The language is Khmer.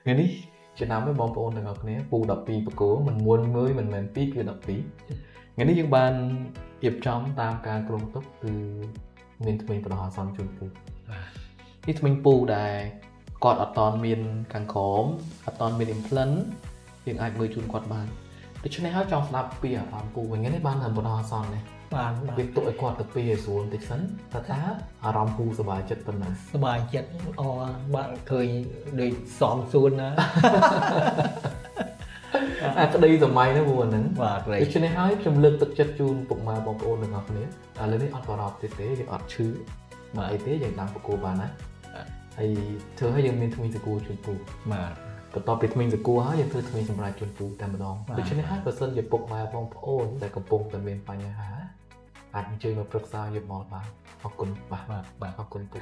ថ្ងៃនេះចំណាំឲ្យបងប្អូនទាំងអស់គ្នាពូ12បកគោមិនមួយមួយមិនមែន2គឺ12ថ្ងៃនេះយើងបានរៀបចំតាមការគ្រោងទុកគឺមានធ្មេញបណ្ដោះអាសន្នជូនពូនេះធ្មេញពូដែលគាត់អត់តន់មានខាងក្រោមអត់តន់មាន implant យើងអាចមើលជូនគាត់បានដូច្នេះហើយចង់ស្ដាប់ពីអារម្មណ៍ពូវិញនេះបានតែបណ្ដោះអាសន្ននេះ បានបាទ វាទុកឲ្យគាត់ទៅពីឲ្យស្រួលបន្តិចសិនតើតើអារម្មណ៍ពូសប្បាយចិត្តប៉ុណ្ណា សប្បាយចិត្តល្អបានឃើញដូចសំសួនណា អាក្តីសម័យហ្នឹងពូអាហ្នឹង បាទក្រី ដូច្នេះហើយខ្ញុំលើកទឹកចិត្តជូនពុកម៉ែបងប្អូនទាំងអស់គ្នាឥឡូវនេះអត់បារម្ភទៀតទេយើងអត់ឈឺមកអីទេយើងដាំបកគោបានណាហើយធ្វើឲ្យយើងមានធ្មេញសកួរជូនពូ បាទ បន្ទាប់ពីធ្មេញសកួរហើយយើងធ្វើធ្មេញសម្រាប់ជូនពូតែម្ដង បាទ ដូច្នេះហើយបើសិនជាពុកម៉ែបងប្អូនដែលកំពុងតែមានបញ្ហាអាចអញ្ជើញមកប្រឹក្សាយោបល់បានអរគុណបាទ បាទបាទ អរគុណពូ